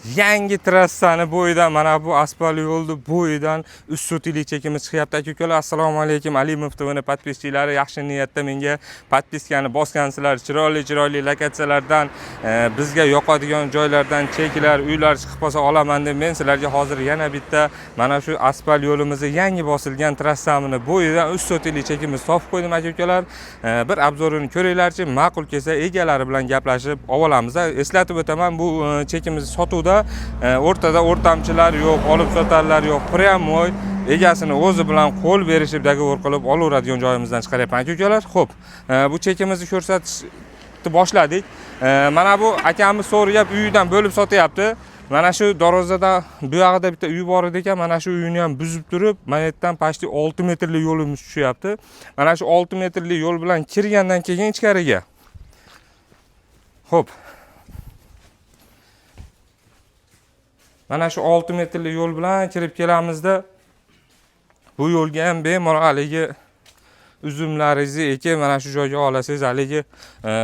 Yangi trassani bo'yidan, mana bu asfalt yo'lni bo'yidan 3 sotilik chekimiz chiqyapti, aka ukalar. Assalomu alaykum, Alimov TVni подписчиlari. Yaxshi niyatda menga подпискani bosgansizlar. Chiroyli chiroyli lokatsiyalardan, bizga yoqadigan joylardan cheklar, uylar chiqib qolsa olaman deb, men sizlarga hozir yana bitta mana shu asfalt yo'limizni, yangi bosilgan trassamini bo'yidan 3 sotilik chekimiz topib qo'ydim, aka ukalar. Bir обзорini ko'ringlarchi, ma'qul kelsa, egalari bilan gaplashib olamiz. Eslatib o'taman, bu chekimiz sotuvda, o'rtada o'rtamchilar yo'q, olib sotarlar yo'q, прямой egasini o'zi bilan qo'l berishib, договор qilib olaveradigan joyimizdan chiqaryapman, aka ukalar. Ho'p, bu chekimizni ko'rsatishni boshladik. Mana bu akamiz so'rayap, uyidan bo'lib sotyapti. Mana shu darvozadan bu yog'ida bitta uy bor edi ekan, mana shu uyni ham buzib turib, mana yerdan почти 6 metrli yo'limiz tushyapti. Mana shu 6 metrli yo'l bilan kirgandan keyin ichkariga. Ho'p, mana shu 6 metrli yo'l bilan kirib kelamizda, bu yo'lga ham bemalol haligi uzumlaringizni ekib, mana shu joyga olasangiz, haligi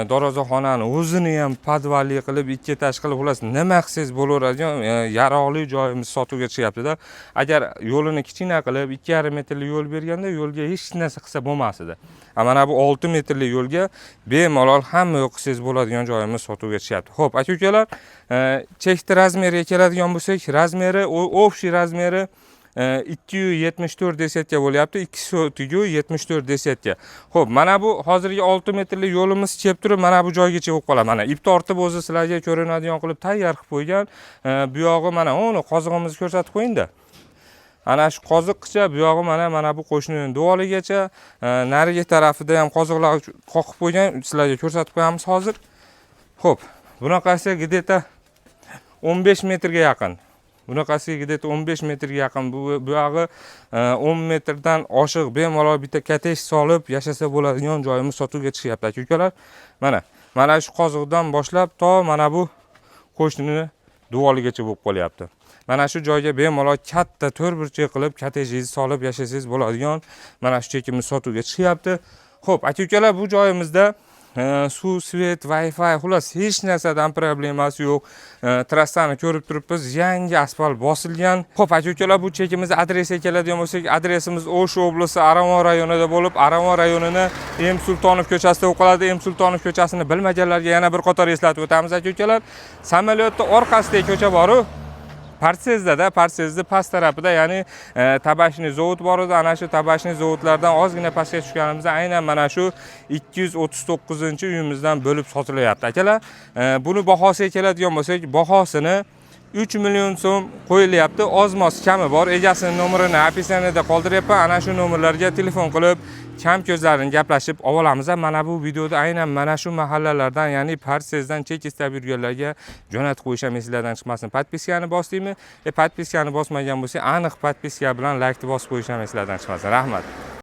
darvozaxonani o'zini ham podvalli qilib, ikki etaj qilib, xullas, nima qilsangiz bo'laveradigan yaroqli joyimiz sotuvga chiqyaptida. Agar yo'lini kichkina qilib, 2,5 metrli yo'l berganda, yo'lga hech narsa qilsa bo'lmas edi. A mana bu 6 metrli yo'lga bemalol hamma yo'q qilsangiz bo'ladigan joyimiz sotuvga chiqyapti. Ho'p, aka ukalar, chekni размерiga keladigan bo'lsak, размерi, общий размерi 274 десятка bo'lyapti, 2 sotigu 74 десятка. Ho'p, mana bu hozirgi 6 metrli yo'limiz kelib turib, mana bu joygacha bo'lib qoladi. Mana ip tortib, o'zi sizlarga ko'rinadigan qilib tayyor qilib qo'ygan. Bu yog'i mana uni qozig'imizni ko'rsatib qo'yingda. Ana shu qoziqqicha, bu yog'i mana bu qo'shni devorigacha, narigi tarafida ham qoziqlar qoqib qo'ygan, sizlarga ko'rsatib qo'yamiz hozir. Ho'p, bunaqasi где-то 15 metrga yaqin. Bunaqasiga где-то 15 metrga yaqin, bu yog'i 10 metrdan oshiq, bemalol bitta kottej solib yashasa bo'ladigan joyimiz sotuvga chiqyapti, aka ukalar. Mana shu qoziqdan boshlab to mana bu qo'shnini devorigacha bo'lib qolyapti. Mana shu joyga bemalol katta to'rtburchak qilib kottejingizni solib yashasangiz bo'ladigan mana shu chekimiz sotuvga chiqyapti. Xo'p, aka ukalar, bu joyimizda suv, свет, Wi-Fi, xullas, hech narsadan problemasi yo'q. Trassani ko'rib turibmiz, yangi asfalt bosilgan. Xo'p, aka ukalar, bu chekimiz adresiga keladigan bo'lsak, adresimiz O'sh oblasti Aravon rayonida bo'lib, Aravon rayonini M Sultonov ko'chasida bo'lib qoladi. M Sultonov ko'chasini bilmaganlarga yana bir qator eslatib o'tamiz, aka ukalar. Samolyotni orqasidagi ko'cha bor-u, Partsezdada, Partsezni past tarafida, ya'ni табачный zavod bor edi. Ana shu табачный zavodlardan ozgina pastga tushganimizda aynan mana shu 239 uyimizdan bo'lib sotilyapti, akalar. Buni bahosiga keladigan bo'lsak, bahosini 3 million so'm qo'yilyapti. Oz-moz kami bor. Egasini nomerini описаниеda qoldiryapman. Ana shu nomerlarga telefon qilib, kam ko'zlarini gaplashib olamiz. Mana bu videoda aynan mana shu mahallalardan, ya'ni Parsezdan chek istab yurganlarga jo'natib qo'yish ham esinglardan chiqmasin. Подпискani bosdingmi? Подпискani bosmagan bo'lsa, aniq подписка bilan laykni bosib qo'yish ham esinglardan chiqmasin. Rahmat.